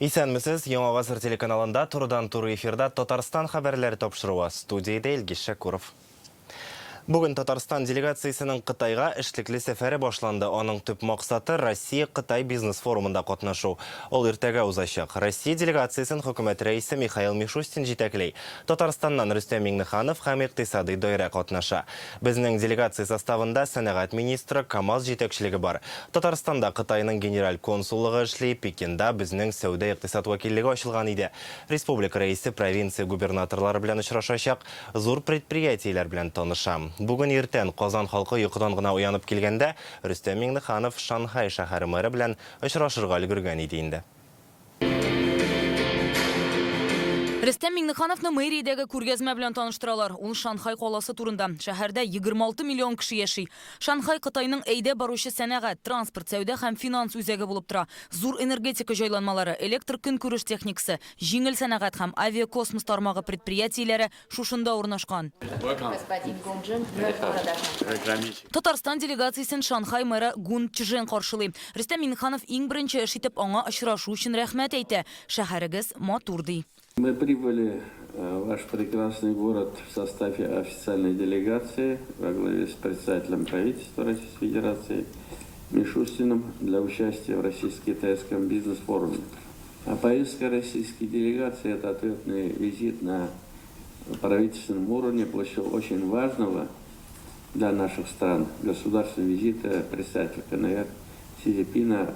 Исәнмесез, Яңа гасыр телеканалында турыдан-туры эфирда Татарстан хәбәрләре тапшыруы. Студиядә Илгиз Шәкүров. Бүген Татарстан делегациясенең Кытайга эшлекле сәфәре башланды. Аның төп максаты, Россия-Кытай бизнес-форумында катнашу. Ул иртәгә узачак. Россия делегациясен Хөкүмәт Рәисе Михаил Мишустин җитәкли. Татарстаннан Рөстәм Миңнеханов һәм икътисадый даирә катнаша. Безнең делегация составында сәнәгать министры, КАМАЗ җитәкчелеге бар. Татарстанда Кытайның генераль консуллыгы эшли, Пекинда безнең сәүдә-икътисад вәкиллеге ачылган иде. Республика Рәисе провинция губернаторлары белән очрашачак. Зур предприятиеләр белән таныша. Бүген иртән Казан халкы йокыдан гына уянып килгәндә, Рөстәм Миңнеханов Шанхай шәһәре мэры белән очрашырга өлгергән иде инде. Рөстәм Миңнехановны мэриядәге күргәзмә белән таныштыралар. Ул Шанхай каласы турында. Шәһәрдә 26 миллион кеше яши. Шанхай Кытайның әйдәп баручы сәнәгать, транспорт, сәүдә һәм финанс үзәге булып тора. Зур энергетика җайланмалары, электр көнкүреш техникасы, Җиңел сәнәгать һәм авиакосмос тармагы предприятиеләре шушында урнашкан. Татарстан делегациясен Шанхай мэры Гун Чжен каршылый. Рөстәм Миңнеханов иң беренче эш итеп аңа очрашу өчен рәхмәт әйтә, шәһәрегез матур, ди. Мы прибыли в ваш прекрасный город в составе официальной делегации во главе с председателем правительства Российской Федерации Мишустиным для участия в Российско-китайском бизнес-форуме. А поездка российской делегации – это ответный визит на правительственном уровне после очень важного для наших стран государственного визита председателя КНР Си Цзиньпина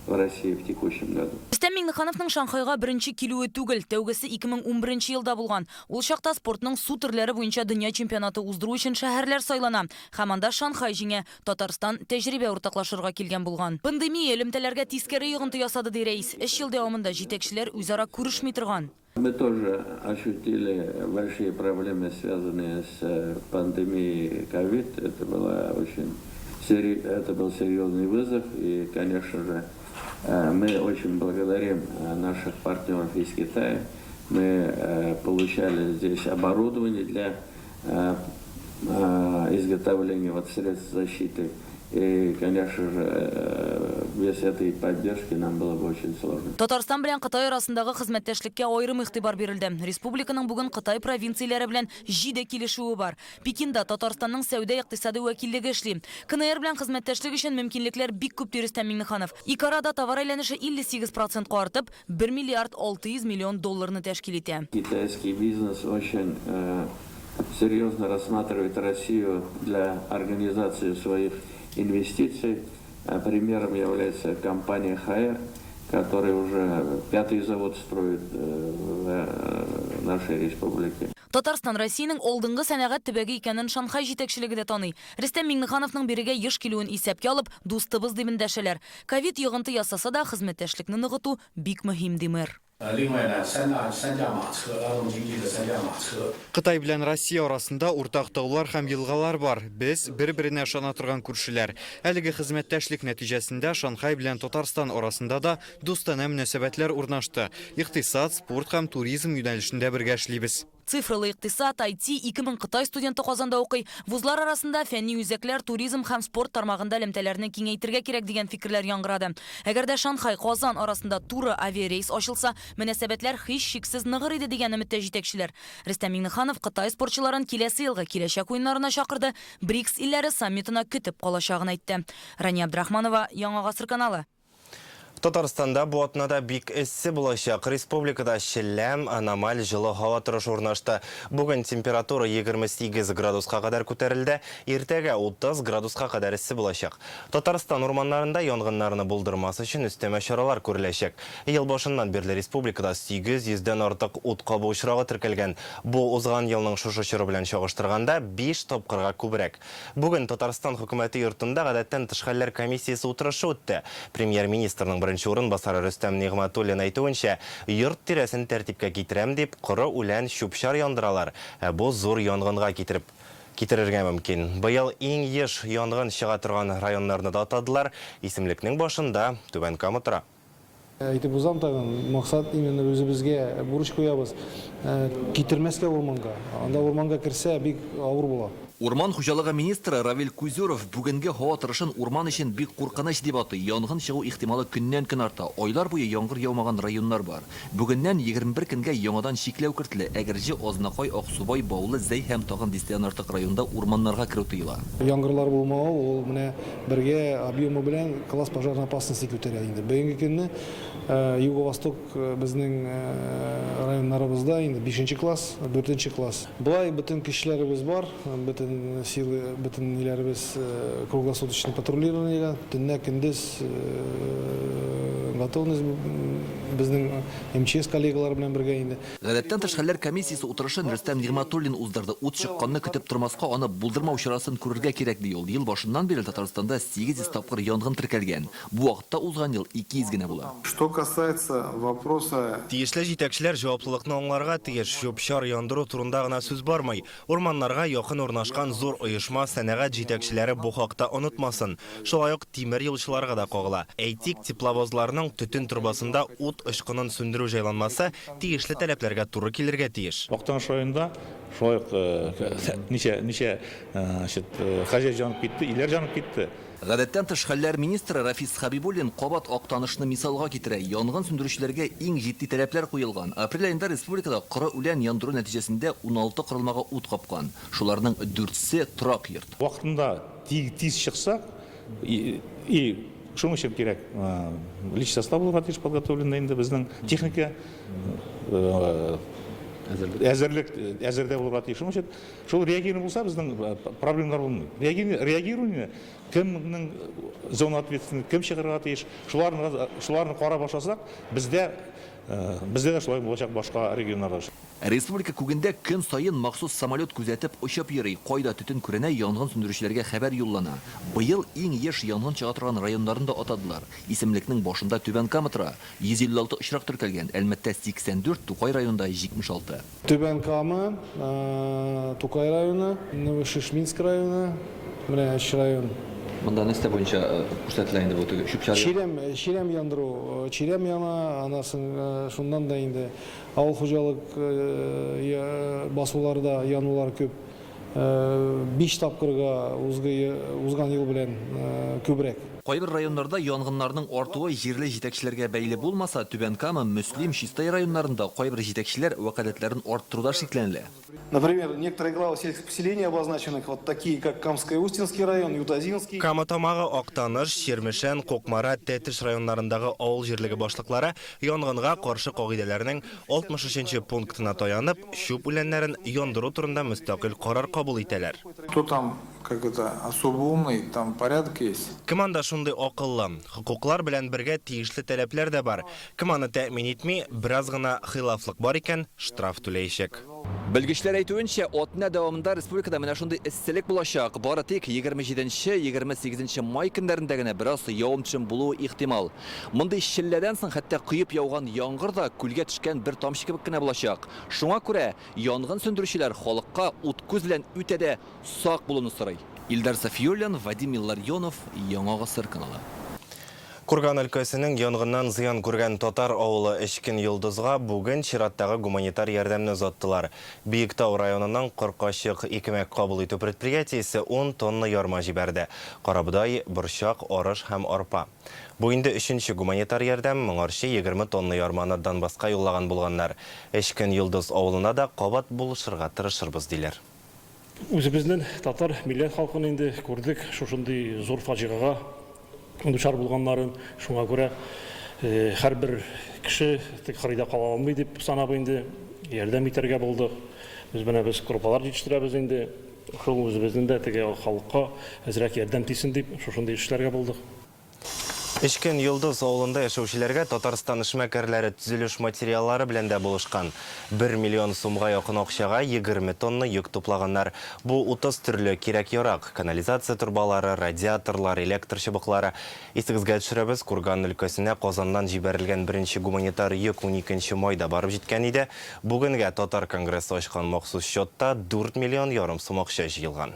в Россию в текущем году. Рөстәм Миңнехановның Шанхайга беренче килүе түгел, тәүгесе 2011 елда булган. Ул чакта спортның су төрләре буенча дөнья чемпионаты уздыру өчен шәһәрләр сайлана һәм анда Шанхай җиңә. Татарстан тәҗрибә уртаклашырга килгән булган. Пандемия элемтәләргә тискәре йогынты ясады, ди рәис. Өч ел дәвамында җитәкчеләр үзара күрешми торган. Мы тоже ощутили большие проблемы, связанные с пандемией ковид. Это была очень это был серьезный вызов. И, конечно же, мы очень благодарим наших партнеров из Китая. Мы получали здесь оборудование для изготовления вот средств защиты. И, конечно же, без этой поддержки нам было бы очень сложно. Татарстан белән Кытай арасындагы хезмәттәшлеккә аерым игътибар бирелде. Республиканың бүген Кытай провинцияләре белән җиде килешүе бар. Пекинда Татарстанның сәүдә-икътисадый вәкиллеге эшли. КНР белән хезмәттәшлек өчен мөмкинлекләр бик күп, ди Рөстәм Миңнеханов. Ике арада товар әйләнеше 58 процентка артып, 1 миллиард 600 миллион долларны тәшкил итә. Китайский бизнес очень серьезно рассматривает Россию для организации своих инвестиций. Примером является компания Haier, которая уже пятый завод строит в нашей республике. Татарстан Россиянең алдынгы сәнәгать төбәге икәнен Шанхай җитәкчелеге дә таный. Рөстәм Миңнехановның бирегә еш килүен исәпкә алып, дустыбыз дип эндәшәләр. Ковид йогынты ясаса да, хезмәттәшлекне ныгыту бик мөһим, ди мэр. Кытай белән Россия арасында уртак таулар һәм елгалар бар. Без, бер-беренә ышана торган күршеләр. Әлеге хезмәттәшлек нәтиҗәсендә Шанхай белән Татарстан арасында да дустанә мөнәсәбәтләр урнашты. Икътисад, спорт һәм туризм юнәлешендә бергә эшлибез. Цифралы икътисад, IT, 2000 кытай студенты Казанда укый. Вузлар арасында фәнни үзәкләр, туризм һәм спорт тармагында элемтәләрне киңәйтергә кирәк дигән фикерләр яңгырады. Әгәр дә Шанхай, Казан арасында туры авиарейс ачылса, мөнәсәбәтләр һичшиксез ныгыр иде дигән өметтә җитәкчеләр. Рөстәм Миңнеханов Кытай спортчыларын киләсе елгы Киләчәк уеннарына чакырды, БРИКС илләре саммитына көтеп калачагын әйтте. Рания Абдрахманова, Яңа гасыр каналы. Татарстанда бу атнада бик эссе булачак. Республикада челләм, аномаль җылы һава торышы урнашты. Бүген температура 28 градуска кадәр күтәрелде, иртәгә 30 градуска кадәр эссе булачак. Татарстан урманнарында янгыннарны булдырмас өчен өстәмә чаралар күреләчәк. Ел башыннан бирле республикада 800 дән артык ут кабу очрагы теркәлгән. Бу узган елның шушы чоры белән чагыштырганда биш тапкырга күбрәк. Бүген Татарстан Хөкүмәте йортында гадәттән тыш хәлләр комиссиясе утырышы үтте. Премьер-министрның беренче урынбасары Рөстәм Нигъмәтуллин әйтүенчә, йорт тирәсен тәртипкә китерәм дип, коры үлән, чүп-чар яндыралар, ә бу зур янгынга китереп китерергә мөмкин. Быел иң еш янгын чыга торган районнарны да атадылар, исемлекнең башында Түбән Кама тора. Әйтеп узам тагын, максат именно үзебезгә бурыч куябыз, китермәскә урманга. Анда урманга керсә, бик авыр була. Урман хуҗалыгы министры Равил Кузюров бүгенге һава торышын урман өчен бик куркыныч дип атый. Янгын чыгу ихтималы көннән-көн арта. Айлар буе яңгыр яумаган районнар бар. Бүгеннән 21 көнгә яңадан чикләү кертелә. Әгерҗе, Азнакай, Аксубай, Баулы, Зәй һәм тагын дистәдән артык районда урманнарга керү тыела. Яңгырлар булмавы ул менә бергә объемы белән класс пожарной опасности күтәрә инде. Бүгенге көнне Юго-Восток безнең районнарыбызда инде бишенче класс, дүртенче класс. Болай бөтен көчләребез бар, бөтен силы, бөтен ниләребез круглосуточный патрулированиегә, төнлә, көндез готовность безнең МЧС коллегалары белән бергә инде. Гадәттән тыш хәлләр комиссиясе утырышын Рөстәм Нигъмәтуллин уздырды. Ут чыкканны көтеп тормаска, аны булдырмау чарасын күрергә кирәк, ди ул. Ел башыннан бирле Татарстанда 800 тапкыр янгын теркәлгән. Бу вакытта узган ел 200 генә була. Что касается вопроса. Тиешле җитәкчеләр җаваплылыкны аңларга тиеш. Чүп-чар яндыру турында гына сүз бармый. Урманнарга якын урнашкан зур оешма, сәнәгать җитәкчеләре бу хакта онытмасын. Шулай ук тимер юлчыларга да кагыла. Әйтик, тепловозларның төтен торбасында ут очкынын сүндерү җайланмасы тиешле таләпләргә туры килергә тиеш. Актаныш районында шулай ук ничә, ничә, значит, хаҗәт җанып китте, өйләр җанып китте. Гадәттән тыш хәлләр министры Рафис Хәбибуллин кабат Актанышны мисалга китерә. Янгын сүндерүчеләргә иң җитди таләпләр куелган. Апрель аенда республикада коры үлән яндыру нәтиҗәсендә 16 корылмага ут капкан. Шуларның дүртсе, торак йорт. Вакытында тиз чыксак, и шуның өчен кирәк личный состав булырга тиеш подготовленный инде безнең техника әзерлек әзердә булырга тиеш. Шуның өчен Шул реагирование булса, безнең проблемалар булмый. Реагирование кемнең зона ответственности, кем чыгарга тиеш, шуларны шуларны карап башласак, бездә бездә дә шулай булачак башка регионнарда. Республика күгендә көн саен махсус самолет күзәтеп очып йөри. Кайда төтен күренә, янгын сүндерүчеләргә хәбәр юллана. Быел иң еш янгын чыга торган районнарны да атадылар. Исемлекнең башында Түбән Кама тора. 156 очрак теркәлгән, Әлмәттә 84, Тукай районында 76. Түбән Кама, Тукай районы, Новошишминск районы, менә өч район. Монда нәрсә буенча күрсәтелә инде бу теге чүп-чар? Чирәм, чирәм яндыру, чирәм яна, аннан соң шуннан да инде авыл хуҗалык басуларда янулар күп. Биш тапкырга узган ел белән күбрәк. Кайбер районнарда янгыннарның артуы җирле җитәкчеләргә бәйле булмаса, Түбән Кама, Мөслим, Чистай районнарында кайбер җитәкчеләр вәкаләтләрен арттыруда шикләнелә. Например, некоторые главы сельских поселений, обозначенных вот такие, как Камско-Устинский район, Ютазинский. Кама Тамагы, Актаныш, Чирмешән, Кукмара, Тәтеш районнарындагы авыл җирлеге башлыклары янгынга каршы кагыйдәләрнең 63 нче пунктына таянып, чүп үләннәрен яндыру турында мөстәкыйль карар кабул итәләр. Кто там, как это, особо умный, там порядок есть. Кем анда шундый акыллы? Хокуклар белән бергә тиешле таләпләр дә бар. Кем аны тәэмин итми, бераз гына хилафлык бар икән, штраф түләячәк. Белгечләр әйтүенчә, атна дәвамында республикада менә шундый эсселек булачак. Бары тик 27, 28 май көннәрендә генә бераз явым-төшем булуы ихтимал. Мондый челләдән соң хәтта коеп яуган яңгыр да күлгә төшкән бер тамчы кебек кенә булачак. Шуңа күрә янгын сүндерүчеләр халыкка ут-күз белән үтә дә сак булуны сорый. Илдар Сафиуллин, Вадим Илларионов, Яңа гасыр каналы. Курган өлкәсенең янгыннан зыян күргән татар авылы Эчкен Йолдызга бүген чираттагы гуманитар ярдәмне озаттылар. Биектау районының Коркачык икмәк кабул итү предприятиесе ун тонна ярма җибәрде. Карабодай, борчак, арыш һәм арпа. Бу инде өченче гуманитар ярдәм, моңарчы 20 тонна ярманы Донбасска юллаган булганнар. Эчкен Йолдыз авылына да кабат булышырга тырышырбыз, диләр. Үзебезнен татар милләт халкын инде күрдек, шушындый зур фаҗигага дучар булганнарын. Шуңа күрә һәрбер кеше тик кырыйда кала алмый дип санап инде ярдәм итәргә булдык. Без менә без крупалар җитештерәбез инде. Шул үзебезнең дә теге халыкка әзрәк ярдәм тисен дип шушындый эш эшләргә булдык. Эчкен Йолдыз авылында яшәүчеләргә Татарстан эшмәкәрләре төзелеш материаллары белән дә булышкан. Бер миллион сумга якын акчага 20 тонна йөк туплаганнар. Бу 30 төрле кирәк-ярак, канализация торбалары, радиаторлар, электр чыбыклары. Исегезгә төшерәбез, Курган өлкәсенә Казаннан җибәрелгән беренче гуманитар йөк уникенче майда барып җиткән иде. Бүгенгә Татар конгрессы ачкан махсус счетта дүрт миллион ярым сум акча җыелган.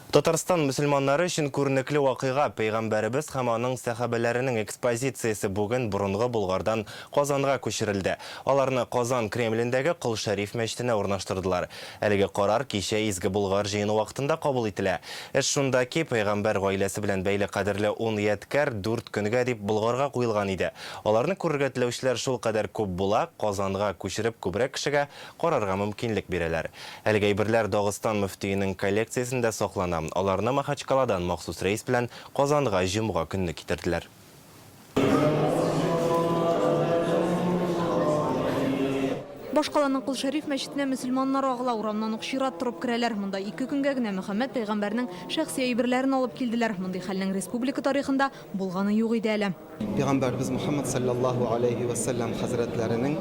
Татарстан мөселманнары өчен күренекле вакыйга, Пәйгамбәребез һәм аның сәхабәләренең экспозициясе бүген борынгы Болгардан Казанга күчерелде. Аларны Казан Кремлендәге Кол Шәриф мәчетенә урнаштырдылар. Әлеге карар кичә Изге Болгар җыены вакытында кабул ителә. Эш шунда ки, пәйгамбәр гаиләсе белән бәйле кадерле ун ядкәр дүрт көнгә дип Болгарга куелган иде. Аларны күрергә теләүчеләр шулкадәр күп була, Казанга күчереп күбрәк кешегә карарга мөмкинлек бирәләр. Әлеге әйберләр Дагыстан мөфтиенең коллекциясендә саклана. Аларны Махачкаладан махсус рейс белән Казанга җомга көнне китерделәр. Башкаланың Кол Шәриф мәчетенә мөселманнар агыла, урамнан ук чират торып керәләр. Монда ике көнгә генә Мөхәммәд пәйгамбәрнең шәхси әйберләрен алып килделәр. Мондый хәлнең республика тарихында булганы юк иде әле. Пәйгамбәребез Мөхәммәд салләллаһу аләйһи вә сәлләм хәзрәтләренең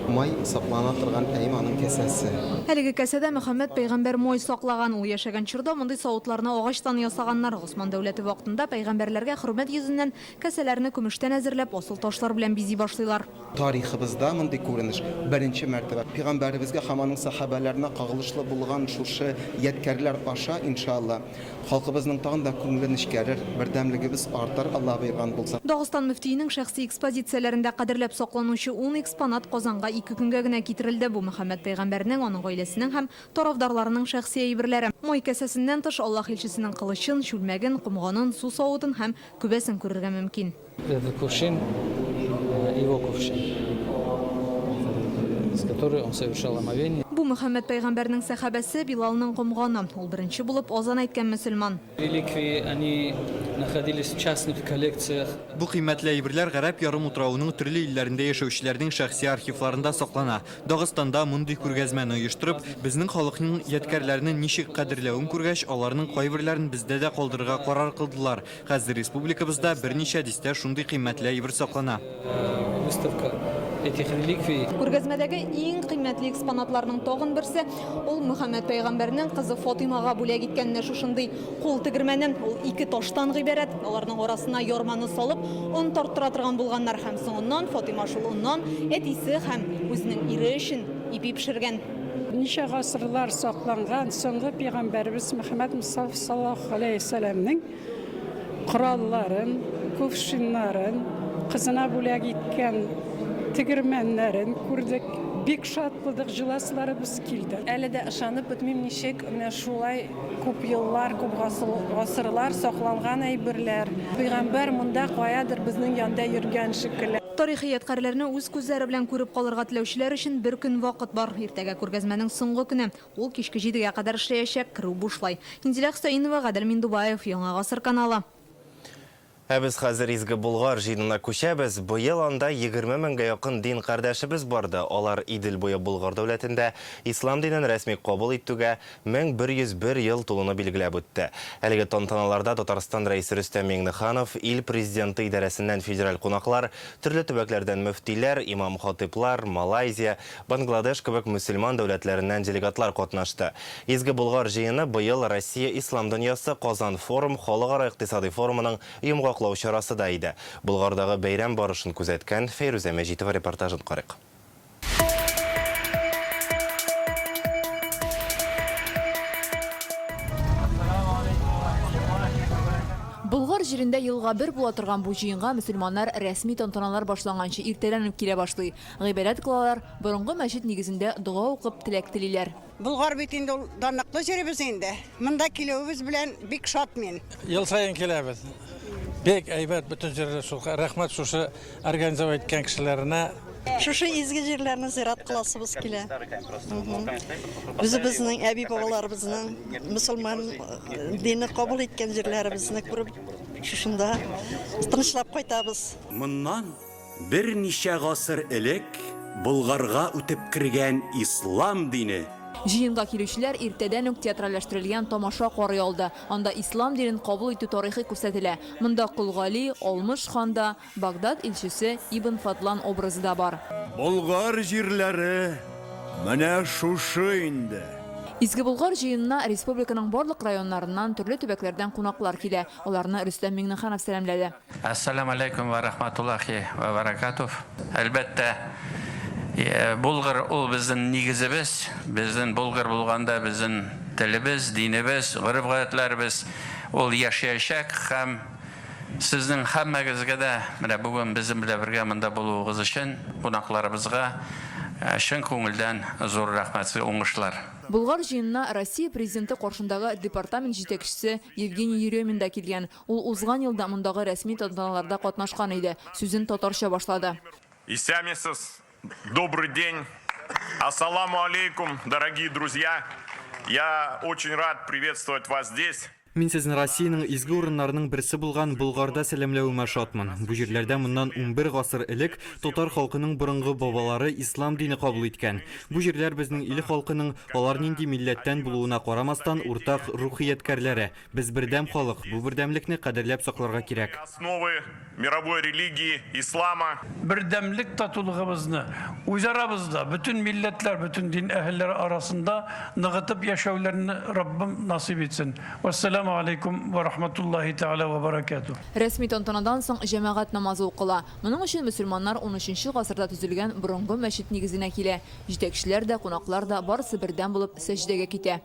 май саклана торган әйм аның кәсәсе. Әлеге кәсәдә Мөхәммәд пәйгамбәр май саклаган. Ул яшәгән чорда мондый савытларны агачтан ясаганнар. Госман дәүләте вакытында пәйгамбәрләргә хөрмәт йөзеннән кәсәләрне көмештән әзерләп, асыл ташлар белән бизи башлыйлар. Тарихыбызда мондый күренеш беренче мәртәбә. Пәйгамбәребезгә һәм аның сәхабәләренә кагылышлы булган шушы ядкәрләр аша, иншалла, Халкыбызның тагын да күңеле нечкәрер, бердәмлегебез артыр, Алла боерган булса. Дагыстан мөфтиенең шәхси экспозицияләрендә кадерләп сакланучы ун экспонат Казанга ике көнгә генә китерелде. Бу Мөхәммәд пәйгамбәрнең, аның гаиләсенең һәм тарафдарларының шәхси әйберләре. Май касәсеннән тыш, Аллаһ илчесенең кылычын, чүлмәген, комганын, су савытын һәм күбәсен күрергә мөмкин. Этот кувшин, его кувшин, с которой он совершал омовение. Бу Мөхәммәд пәйгамбәрнең сәхабәсе Билалның комганы. Ул беренче булып азан әйткән мөселман. Реликвии, они находились в частных коллекциях. Бу кыйммәтле әйберләр Гарәп ярымутравының төрле илләрендә яшәүчеләрнең шәхси архивларында саклана. Дагыстанда мондый күргәзмәне оештырып, безнең халыкның ядкәрләрне ничек кадерләвен күргәч, аларның кайберләрен бездә дә калдырырга карар кылдылар. Хәзер республикабызда берничә дистә шундый кыйммәтле әйбер саклана. Выставка этих реликвий. Күргәзмәдәге иң кыйммәтле экспонатларның тагын берсе, ул Мөхәммәд пәйгамбәрнең кызы Фатыймага бүләк иткән менә шушындый кул тегермәне. Ул ике таштан гыйбарәт. Аларның арасына ярманы салып, он тарттыра торган булганнар һәм соңыннан Фатыйма шул оннан әтисе һәм үзенең ире өчен ипи пешергән. Ничә гасырлар сакланган соңгы пәйгамбәребез Мөхәммәд Мостафа саллаллаһу галәйһи ва сәлләмнең коралларын, кувшиннарын, кызына бүләк иткән тегермәннәрен күрдек. Бик шат булдык, җыласыларыбыз килде. Әле дә ышанып бетмим, ничек менә шулай күп еллар, күп гасырлар сакланган әйберләр. Пәйгамбәр монда каядыр безнең янда йөргән шикелле. Тарихи ядкарьләрне үз күзләре белән күреп калырга теләүчеләр өчен бер көн вакыт бар. Иртәгә күргәзмәнең соңгы көне. Ул кичке җидегә кадәр эшләячәк, керү бушлай. Инзилә Хөсәенова, Гадел Миндубаев, Яңа гасыр каналы. Ә без хәзер Изге Болгар җыенына күчәбез. Быел анда 20 меңгә якын дин кардәшебез барды. Алар Идел буе Болгар дәүләтендә ислам динен рәсми кабул итүгә 1101 ел тулуны билгеләп үтте. Әлеге тантаналарда Татарстан Рәисе Рөстәм Миңнеханов, ил Президенты идарәсеннән федераль кунаклар, төрле төбәкләрдән мөфтиләр, имам-хатыйплар, Малайзия, Бангладеш кебек мөселман дәүләтләреннән делегатлар катнашты. Изге Болгар җыены быел Россия ислам дөньясы Казан-форум халыкара икътисадый форумының йомгаклау чарасы да иде. Болгардагы бәйрәм барышын күзәткән Фәйрүзә Мәҗитова репортажын карыйк. Болгар җирендә елга бер була торган бу җыенга мөселманнар рәсми тантаналар башланганчы иртәдән үк килә башлый. Гыйбадәт кылалар, борынгы мәчет нигезендә дога укып, теләк телиләр. Болгар бит инде ул данлыклы җиребез инде. Монда килүебез белән бик шат мин. Ел саен киләбез. Бик әйбәт бөтен җирдә шул. Рәхмәт шушы организовать иткән кешеләренә. Шушы изге җирләрне зират кыласыбыз килә. Үзебезнең әби-бабаларыбызның мөселман дине кабул иткән җирләребезне күреп, шушында тынычлап кайтабыз. Моннан берничә гасыр элек Болгарга үтеп кергән ислам дине. Җыенга килүчеләр иртәдән үк театральләштерелгән тамаша карый алды. Анда ислам динен кабул итү тарихы күрсәтелә. Монда Кол Гали, Алмыш хан да, Багдад илчесе Ибн Фадлан образы да бар. Болгар җирләре менә шушы инде. Изге Болгар җыенына республиканың барлык районнарыннан, төрле төбәкләрдән кунаклар килә. Аларны Рөстәм Миңнеханов сәламләде. Әссәламү аләйкүм вә рахматуллахи вә бәрәкәтүһ. Әлбәттә, Болгар ул безнең нигезебез. Безнең Болгар булганда безнең. Телебез, динебез, гореф-гадәтләребез ул яшәячәк һәм сезнең һәммәгезгә дә менә бүген безнең белән бергә монда булуыгыз өчен кунакларыбызга чын күңелдән зур рәхмәт, сезгә уңышлар. Болгар җыенына Россия Президенты каршындагы департамент җитәкчесе Евгений Еремин да килгән. Ул узган елда мондагы рәсми тантаналарда катнашкан иде. Сүзен татарча башлады. Исәнмесез, добрый день, ассаламу алейкум, дорогие друзья, я очень рад приветствовать вас здесь. Мин сезне Россиянең изге урыннарының берсе булган Болгарда сәламләвемә шатмын. Бу җирләрдә моннан 11 гасыр элек татар халкының борынгы бабалары ислам дине кабул иткән. Бу җирләр безнең ил халкының, алар нинди милләттән булуына карамастан, уртак рухи ядкәрләре. Без бердәм халык, бу бердәмлекне кадерләп сакларга кирәк. Основы мировой религии, ислама. Бердәмлек татулыгыбызны үз арабызда, бөтен милләтләр, бөтен дин әһелләре арасында ныгытып яшәүләрне Раббым насыйп итсен. Вәссәламү алейкум вә рахматуллаһи тәгалә вә бәрәкәтүһ. Рәсми тантанадан соң җәмәгать намазы укыла. Моның өчен мөселманнар унөченче гасырда төзелгән борынгы мәчет нигезенә килә. Җитәкчеләр дә, кунаклар да барысы бердәм булып сәҗдәгә китә.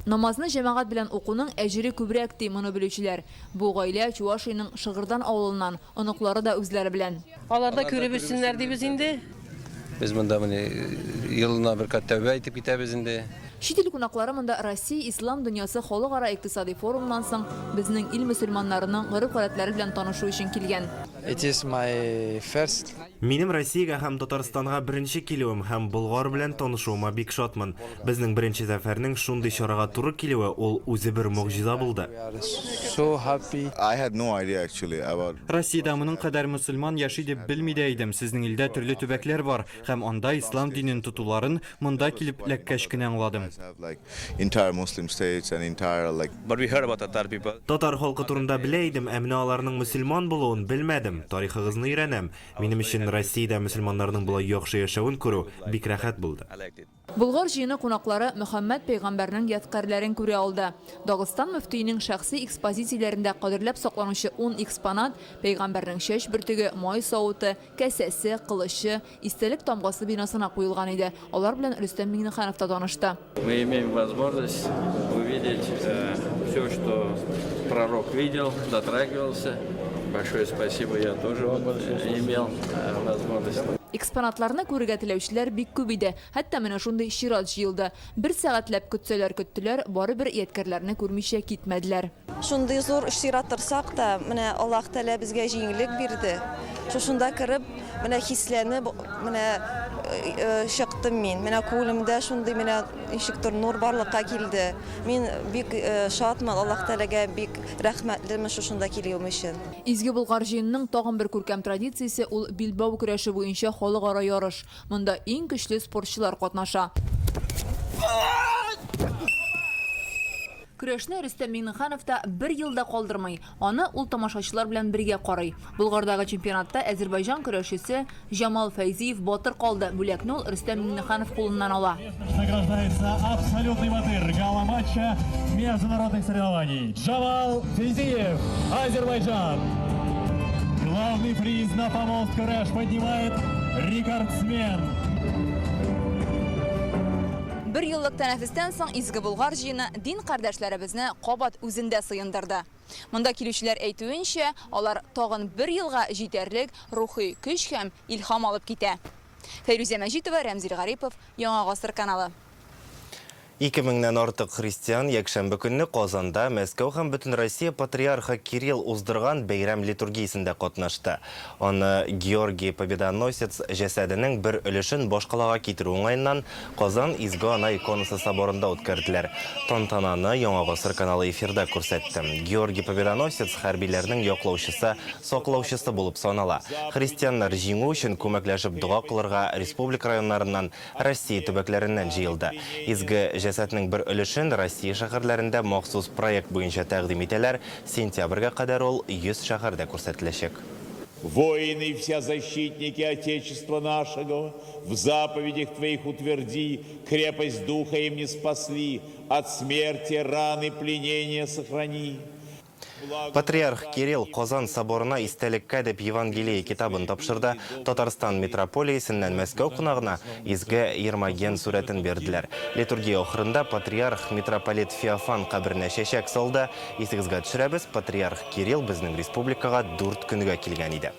Намазны җәмәгать белән укуның әҗере күбрәк, ди моны белүчеләр. Бу гаилә Чувашиянең Шыгырдан авылыннан, оныклары да үзләре белән. Алар да күреп үссеннәр дибез инде. Без монда менә елына бер кат тәүбә итеп китәбез инде. Чит ил кунаклары монда Россия ислам дөньясы халыкара икътисади форумыннан соң безнең ил мөселманнарының гореф-гадәтләре белән танышу өчен килгән. It is my first. Минем Россиягә һәм Татарстанга беренче килүем һәм Болгар белән танышуыма бик шатмын. Безнең беренче сәфәрнең шундый чарага туры килүе ул үзе бер могҗиза булды. Россиядә моның кадәр мөселман яши дип белми дә идем. Сезнең илдә төрле төбәкләр бар һәм анда ислам динен тотуларын монда килеп эләккәч кенә аңладым. Татар халкы турында белә идем, ә менә аларның мөселман булуын белмәдем. Тарихыгызны өйрәнәм. Минем өчен Россиядә мөселманнарның болай яхшы яшәвен күрү бик рәхәт булды. Болгар җыены кунаклары Мөхәммәд пәйгамбәрнең ядкарьләрен күрә алды. Дагыстан мөфтиенең шәхси экспозицияләрендә кадерләп сакланучы ун экспонат, пәйгамбәрнең чәч бөртеге, май савыты, касәсе, кылычы, истәлек тамгасы бинасына куелган иде. Алар белән Рөстәм Миңнеханов та танышты. Мы имеем возможность увидеть все, что пророк видел, дотрагивался. Большое спасибо, я тоже вот имел возможность. Экспонатларны күрергә теләүчеләр бик күп иде. Хәтта менә шундый чират җыелды. Бер сәгатьләп көтсәләр көттеләр, барыбер ядкәрләрне күрмичә китмәделәр. Шундый зур чират торсак та, менә Аллаһ Тәгалә безгә җиңеллек бирде. Шушында кереп, менә хисләнеп, менә чыктым мин. Менә күңелемдә шундый менә ничектер нур барлыкка килде. Мин бик шатмын, Аллаһ Тәгаләгә бик рәхмәтлемен шушында килүем өчен. Изге Болгар җыенының тагын бер күркәм традициясе ул билбау көрәше буенча халыкара ярыш. Монда иң көчле спортчылар катнаша. Көрәшне Рөстәм Миңнеханов та бер ел да калдырмый. Аны ул тамашачылар белән бергә карый. Болгардагы чемпионатта Әзербайҗан көрәшчесе Җамал Фәйзиев батыр калды. Бүләкне ул Рөстәм Миңнеханов кулыннан ала. Награждается абсолютный батыр гала-матча международных соревнований Джамал Фейзиев, Азербайджан. Главный приз на помост Куреш поднимает рекордсмен. Бер еллык тәнәфестән соң Изге Болгар җыены дин кардәшләребезне кабат үзендә сыендырды. Монда килүчеләр әйтүенчә, алар тагын бер елга җитәрлек рухи көч һәм илһам алып китә. Фәйрүзә Мәҗитова, Рәмзил Гарипов, Яңа гасыр каналы. Ике меңнән артык христиан якшәмбе көнне Казанда Мәскәү һәм Бөтенроссия патриархы Кирилл уздырган бәйрәм литургиясендә катнашты. Аны Георгий Победоносец җәсәденең бер өлешен башкалага китерү уңаеннан Казан Изге Ана иконасы соборында үткәрделәр. Тантананы Яңа гасыр каналы эфирда күрсәтте. Георгий Победоносец хәрбиләрнең яклаучысы, саклаучысы булып санала. Христианнар җиңү өчен күмәкләшеп дога кылырга республика районнарыннан, Россия төбәкләреннән җыелды. Изге җәсәднең бер өлешен Россия шәһәрләрендә махсус проект буенча тәкъдим итәләр, сентябрьгә кадәр ул 100 шәһәрдә күрсәтеләчәк. Воины и вся защитники Отечества нашего, в заповедях Твоих утверди, крепость духа им ниспосли, от смерти, раны, пленения сохрани. Патриарх Кирилл Казан соборына истәлеккә дип Евангелие китабын тапшырды. Татарстан митрополиясеннән Мәскәү кунагына Изге Ермоген сурәтен бирделәр. Литургия ахырында патриарх митрополит Феофан каберенә чәчәк салды. Исегезгә төшерәбез, патриарх Кирилл безнең республикага дүрт көнгә килгән иде.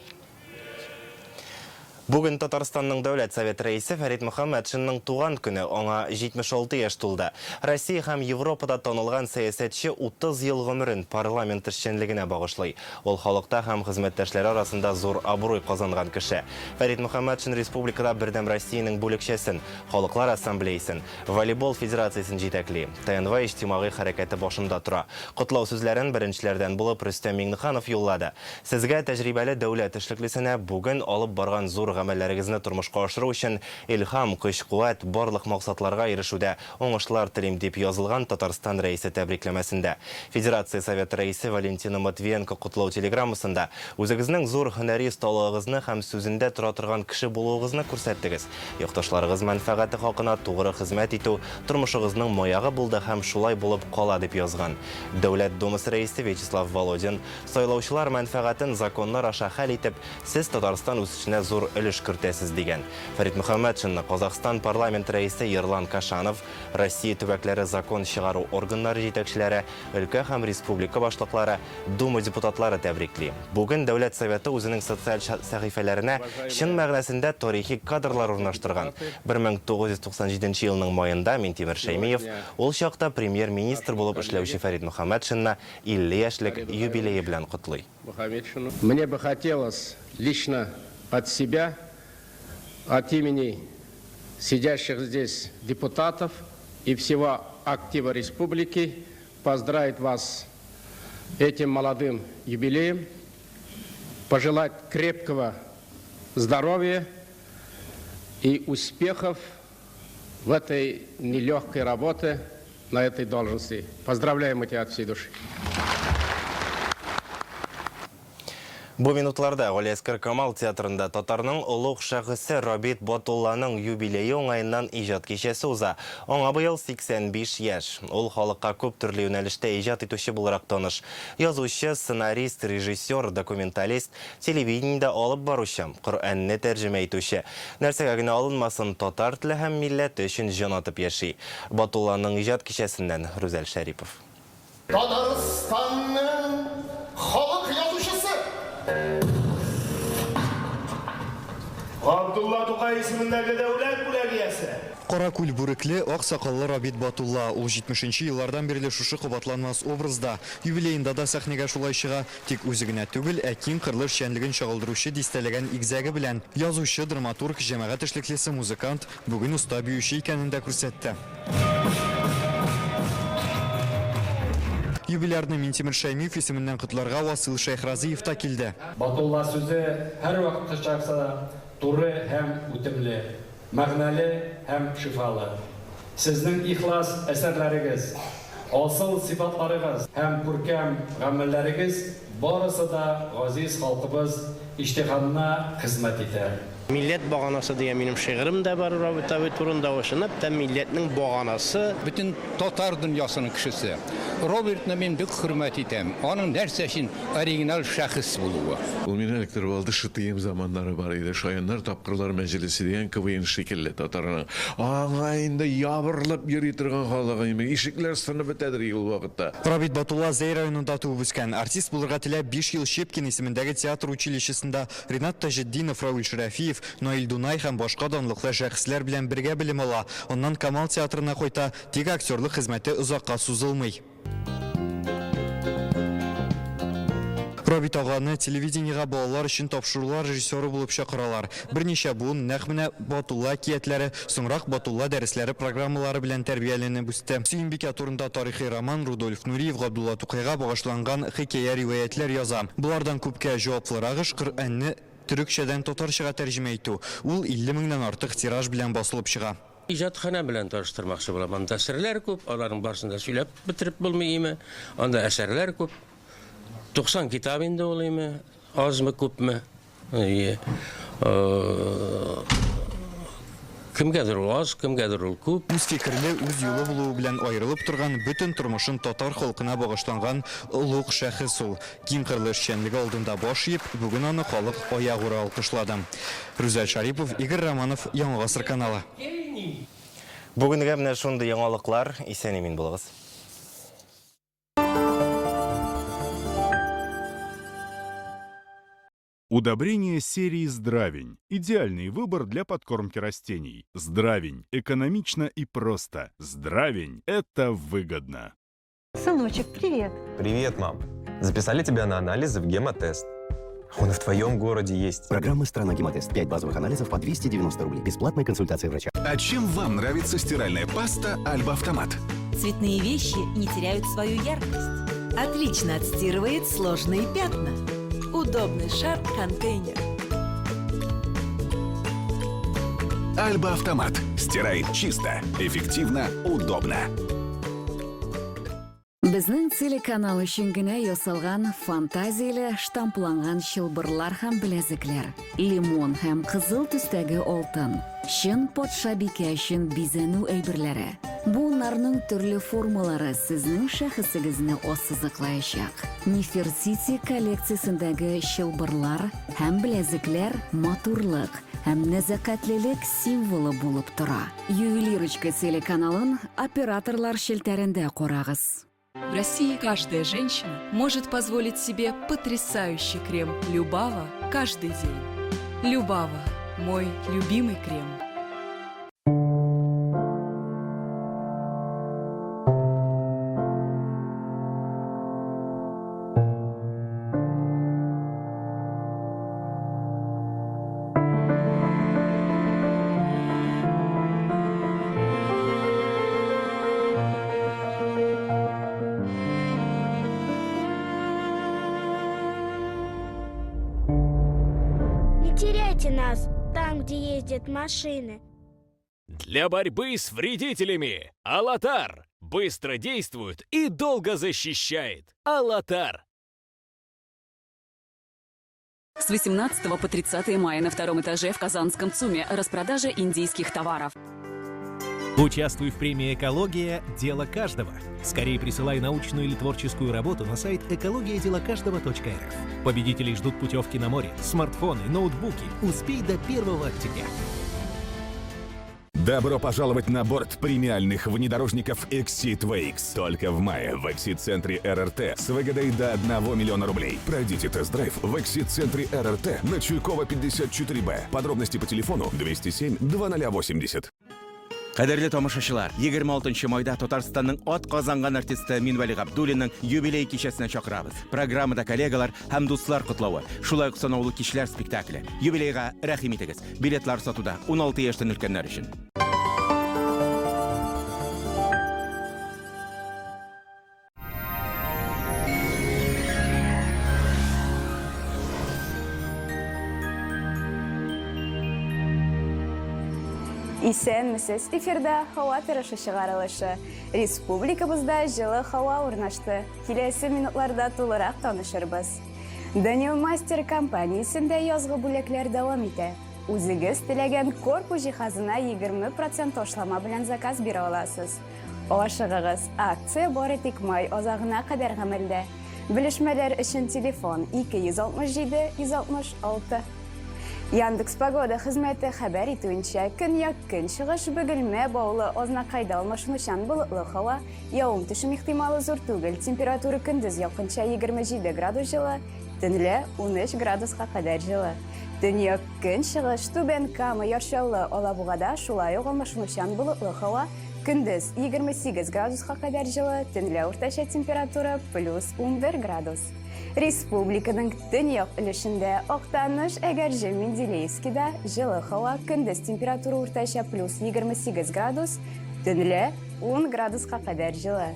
Бүген Татарстанның Дәүләт Советы Рәисе Фәрит Мөхәммәтшинның туган көне, аңа 76 яшь тулды. Россия һәм Европада танылган сәясәтче 30 ел гомерен парламент эшчәнлегенә багышлый. Ул халыкта һәм хезмәттәшләре арасында зур абруй казанган кеше. Фәрит Мөхәммәтшин республикада Бердәм Россиянең бүлекчәсен, Халыклар ассамблеясен, Волейбол федерациясен җитәкли, ТНВ иҗтимагый хәрәкәте башында тора. Котлау сүзләрен беренчеләрдән булып Рөстәм Миңнеханов юллады. Сезгә, тәҗрибәле дәүләт эшлеклесенә, бүген алып барган зур гамәлләрегезне тормышка ашыру өчен илһам, көч-куәт, барлык максатларга ирешүдә уңышлар телим, дип язылган Татарстан Рәисе тәбрикләмәсендә. Федерация Советы Рәисе Валентина Матвиенко котлау телеграммасында, Үзегезнең зур һөнәри осталыгыгызны һәм сүзендә тора торган кеше булуыгызны күрсәттегез. Якташларыгыз мәнфәгате хакына тугры хезмәт итү, тормышыгызның маягы булды һәм шулай булып кала, дип язган. Дәүләт Думасы Рәисе Вячеслав Володин, Сайлаучылар мәнфәгатен законнар аша хәл итеп, сез Татарстан үсешенә зур өлеш кертәсез, дигән. Фәрит Мөхәммәтшинны Казахстан парламент Рәисе Ерлан Кашанов, Россия төбәкләре закон чыгару органнары җитәкчеләре, өлкә һәм республика башлыклары, Дума депутатлары тәбрикли. Бүген Дәүләт Советы үзенең социаль сәхифәләренә чын мәгънәсендә тарихи кадрлар урнаштырган. 1997 елның маенда Минтимер Шәймиев, ул чакта премьер-министр булып эшләүче Фәрит Мөхәммәтшинны 50 яшьлек юбилее белән котлый. Мне бы хотелось лично от себя, от имени сидящих здесь депутатов и всего актива республики поздравить вас этим молодым юбилеем, пожелать крепкого здоровья и успехов в этой нелегкой работе на этой должности. Поздравляем мы тебя от всей души. Бу минутларда Галиәсгар Камал театрында татарның олуг шәхесе Рабит Батулланың юбилее уңаеннан иҗат кичәсе уза. Аңа быел 85 яшь. Ул халыкка күп төрле юнәлештә иҗат итүче буларак таныш. Язучы, сценарист, режиссер, документалист, телевидениедә алып баручы, Коръәнне тәрҗемә итүче. Нәрсәгә генә алынмасын, татар теле һәм милләте өчен җан атып яши. Батулланың иҗат кичәсеннән Рүзәл Шәрипов. Татарстанның халык язучысы. Габдулла Тукай исемендәге дәүләт бүләге иясе. Каракүл бүрекле, ак сакаллы Рабит Батулла. Ул 70 нче еллардан бирле шушы кабатланмас образда. Юбилеенда да сәхнәгә шулай чыга. Тик үзе генә түгел, ә киң кырлы эшчәнлеген чагылдыручы дистәләгән игезәге белән. Язучы, драматург, җәмәгать эшлеклесе, музыкант, бүген оста биюче икәнен дә күрсәтте. Юбилярны Минтимер Шәймиев исеменнән котларга Васыйл Шәйхразиев та килде. Батулла сүзе һәрвакыттагыча туры һәм үтемле, мәгънәле һәм шифалы. Сезнең ихлас әсәрләрегез, асыл сыйфатларыгыз һәм күркәм гамәлләрегез барысы да газиз халкыбыз иҗтиһадына хезмәт итә. Милләт баганасы дигән минем шигырем дә бар Рабит абый турында. Ул чынлап та милләтнең баганасы. Бөтен татар дөньясының кешесе. Робертны мин бик хөрмәт итәм. Аның нәрсә өчен оригиналь шәхес булуы. Ул мине эләктереп алды, ШТМ заманнары бар иде, Шаяннар тапкырлар мәҗлесе дигән КВН шикелле татарның. Аңа инде ябырылып йөри торган халык, ишекләр сынып бетәдер ул вакытта. Рабит Батулла Зәй районында туып үскән. Артист булырга теләп, биш ел Щепкин исемендәге театр училищесында Ринат Таҗетдинов, Равил Шәрәфиев, Наил Дунай һәм башка данлыклы шәхесләр белән бергә белем ала. Аннан Камал театрына кайта, тик актерлык хезмәте озакка сузылмый. Рабит аганы телевидениегә балалар өчен тапшырулар режиссеры булып чакыралар. Берничә буын нәкъ менә Батулла әкиятләре, соңрак Батулла дәресләре программалары белән тәрбияләнеп үсте. Сөембикә турында тарихи роман Рудольф Нуриев Габдулла Тукайга багышланган хикәя-риваятьләр яза. Болардан күпкә җаваплырак эш, Коръәнне төрекчәдән татарчага тәрҗемә итү. Ул 50 меңнән артык тираж белән басылып чыга. Иҗатханә белән таныштырмакчы булам. Анда серләр күп, аларның барысын да сөйләп бетереп булмый име. Анда әсәрләр күп. 90 китап инде ул име, азмы, күпме. Әйе. Кемгәдер ул аз, кемгәдер ул күп. Үз фикерле, үз юлы булуы белән аерылып торган, бөтен тормышын татар халкына багышланган олуг шәхес ул. Киңкырлы эшчәнлеге алдында баш иеп, бүген аны халык аягүрә алкышлады. Рүзәл Шарипов, Игорь Романов, Яңа гасыр каналы. Бүгенгә менә шундый яңалыклар. Исән-имин булыгыз. Удобрение серии «Здравень» – идеальный выбор для подкормки растений. «Здравень» – экономично и просто. «Здравень» – это выгодно. Сыночек, привет. Привет, мам. Записали тебя на анализы в гемотест. Он и в твоем городе есть. Программа «Страна Гемотест». 5 базовых анализов по 290 рублей. Бесплатная консультация врача. А чем вам нравится стиральная паста «Альба Автомат»? Цветные вещи не теряют свою яркость. Отлично отстирывает сложные пятна. Удобный шар-контейнер. «Альба Автомат» стирает чисто, эффективно, удобно. Безнең телеканал өчен генә ясалган фантазияле штампланган чылбырлар һәм беләзекләр, лимон һәм кызыл төстәге алтын, чын патшабикә өчен бизәнү әйберләре. Буыннарның төрле формалары сезнең шәхесегезне ассызыклаячак. Нефертити коллекциясендәге чылбырлар һәм беләзекләр матурлык һәм нәзакәтлелек символы булып тора. Ювелирочка телеканалын операторлар челтәрендә карагыз. В России каждая женщина может позволить себе потрясающий крем «Любава» каждый день. «Любава» – мой любимый крем. Не теряйте нас там, где ездят машины. Для борьбы с вредителями Алатар быстро действует и долго защищает. Алатар. С 18 по 30 мая на втором этаже в Казанском ЦУМе распродажа индийских товаров. Участвуй в премии «Экология. Дело каждого». Скорее присылай научную или творческую работу на сайт экология-дело-каждого.рф. Победителей ждут путевки на море, смартфоны, ноутбуки. Успей до 1 октября. Добро пожаловать на борт премиальных внедорожников Exceed VX. Только в мае в Exceed-центре РРТ с выгодой до 1 миллиона рублей. Пройдите тест-драйв в Exceed-центре РРТ на Чуйкова 54Б. Подробности по телефону 207 2080. Кадерле тамашачылар, 26 майда Татарстанның атказанган артисты Минвәли Габдуллинның юбилей кичәсенә чакырабыз. Программада коллегалар һәм дуслар котлавы, шулай ук санаулы кичләр спектакле. Юбилейга рәхим итегез. Билетлар сатуда 16 яшьтән өлкәннәр өчен. Исәнмесез, эфирда һава торышы чыгарылышы. Республикабызда җылы һава урнашты. Киләсе минутларда тулырак танышырбыз. Данил Мастер компаниясендә язгы бүләкләр дәвам итә. Үзегез теләгән корпус җиһазына 20 процент ташлама белән заказ бирә аласыз. Ашыгыгыз, акция бары тик май азагына кадәр гамәлдә. Белешмәләр өчен телефон 267 166. Яндекс Погода хезмәте хәбәр итүенчә, көньяк-көнчыгыш Бөгелмә, Баулы, Азнакайда алмашынучан болытлы һава, явым-төшем ихтималы зур түгел, температура көндез якынча 27 градус җылы, төнлә 13 градуска кадәр җылы. Төньяк-көнчыгыш Түбән Кама, Яр Чаллы, Алабугада шулай ук алмашынучан болытлы һава, көндез 28 градуска кадәр җылы, төнлә уртача температура плюс 11 градус. Республиканың төньяк өлешендә Актаныш, Әгерҗе, Менделеевскида җылы һава, көндез температура уртача плюс 28 градус, төнлә 10 градуска кадәр җылы.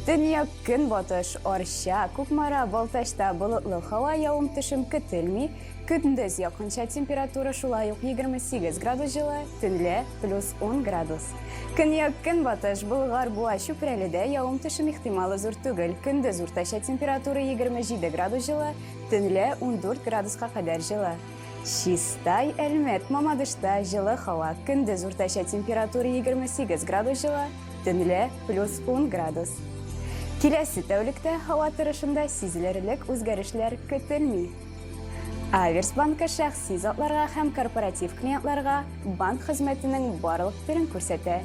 Төньяк көнбатыш, Арча, Кукмара, Балтачта болытлы һава, явым-төшем көтелми, көндез якынча температура шулай ук 28 градус җылы, төнлә плюс 10 градус. Көньяк-көнбатыш, Болгар, Буа, Чүпрәледә явым-төшем ихтималы зур түгел, көндез уртача температура 27 градус җылы, төнлә 14 градуска кадәр җылы. Чистай, Әлмәт, Мамадышта җылы һава. Көндез уртача температура 28 градус җылы, төнлә плюс 10 градус. Киләсе тәүлектә һава торышында сизелерлек үзгәрешләр көтелми. Аверс банкы шәхси затларга һәм корпоратив клиентларга банк хезмәтенең барлык төрен күрсәтә.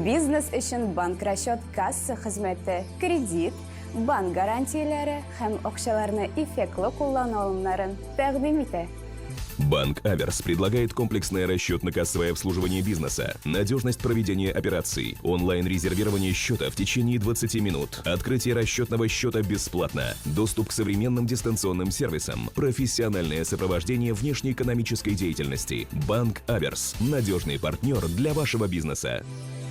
Бизнес өчен банк расчет касса хезмәте, кредит, банк гарантияләре һәм акчаларны эффектлы куллану алымнарын тәкъдим итә. Банк Аверс предлагает комплексное расчетно-кассовое обслуживание бизнеса, надежность проведения операций, онлайн-резервирование счета в течение 20 минут, открытие расчетного счета бесплатно, доступ к современным дистанционным сервисам, профессиональное сопровождение внешнеэкономической деятельности. Банк Аверс – надежный партнер для вашего бизнеса.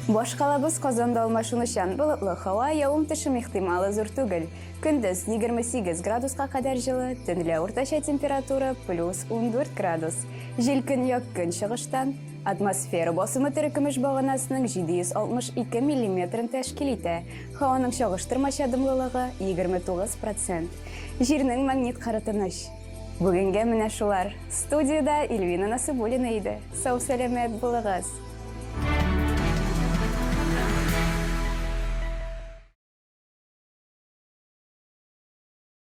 Башкалабыз Казанда алмашынучан болытлы һава, явым-төшем ихтималы зур түгел. Көндез 28 градуска кадәр җылы, төнлә уртача температура плюс 14 градус. Җил көньяк-көнчыгыштан. Атмосфера басымы терекөмеш баганасының 762 миллиметрын тәшкил итә. Һаваның чагыштырмача дымлылыгы 29 процент. Җирнең магнит кыры тыныч. Бүгенгә менә шулар. Студиядә Эльвина Насыйбуллина иде. Сау-сәламәт булыгыз!